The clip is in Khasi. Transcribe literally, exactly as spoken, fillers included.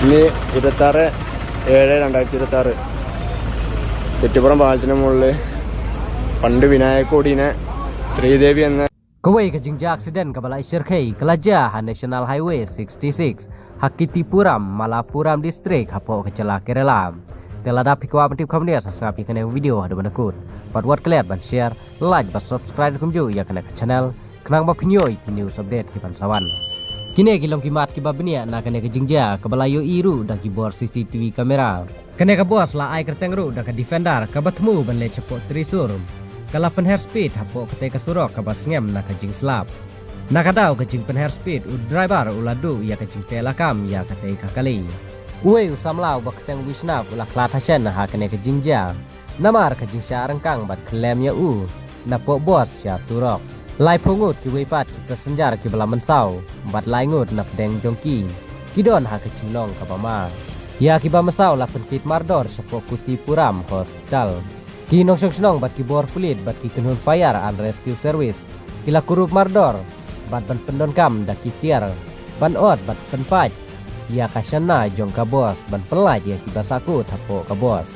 Ni itatare, ere randa itatare. Tetipura bahal tine mulle. Pandu Vinayak kodine, Sridevi anna. Kawei ka jingjia accident kaba la shyrkhei ka la jia ha National Highway sixty-six, ha Kittipuram, Malappuram District, hapoh ka jylla Kerala. Te lada phi kwah ban tip kham bniah, sa sngap ïa kane ka video haduh ban da kut. Bad wat klet ban share, like bad subscribe kumjuh ïa kane ka channel, khnang ba phin ïoh ïa ki news update kiban sa wan. Kine ki long ki mat kiba bniah na kane ka jingjia kaba la ïohi ruh da ki bor C C T V camera. Kane ka bus la ai kyrteng ruh da ka Defender kaba thmu ban leit shapoh Thrissur. Ka la pynher speed hapoh katei ka surok kaba sngem na ka jingslap. Na ka daw ka jingpynher speed, u driver u la duh ïa ka jingteh lakam ïa katei ka kali. Uwei u samla uba kyrteng Vishnav u la khlad hashen ha kane ka jingjia. Namar ka jingshah ryngkang bad khyllem ïa u napoh bus sha surok. Laiphew ngut kiwei pat ki passenger kiba la mynsaw bad lai ngut na pdeng jong ki ki don ha ka jinglong kaba ma. Ïa kiba mynsaw la pynkit mardor shapoh Kittipuram Hospital. Ki nongshong shnong bad ki bor pulit bad ki kynhun Fire and Rescue Service ki la kurup mardor bad ban pyndonkam da ki tiar ban ot bad pynpait ïa ka shana jong ka bus ban pynlait ïa kiba sahkut hapoh ka bus.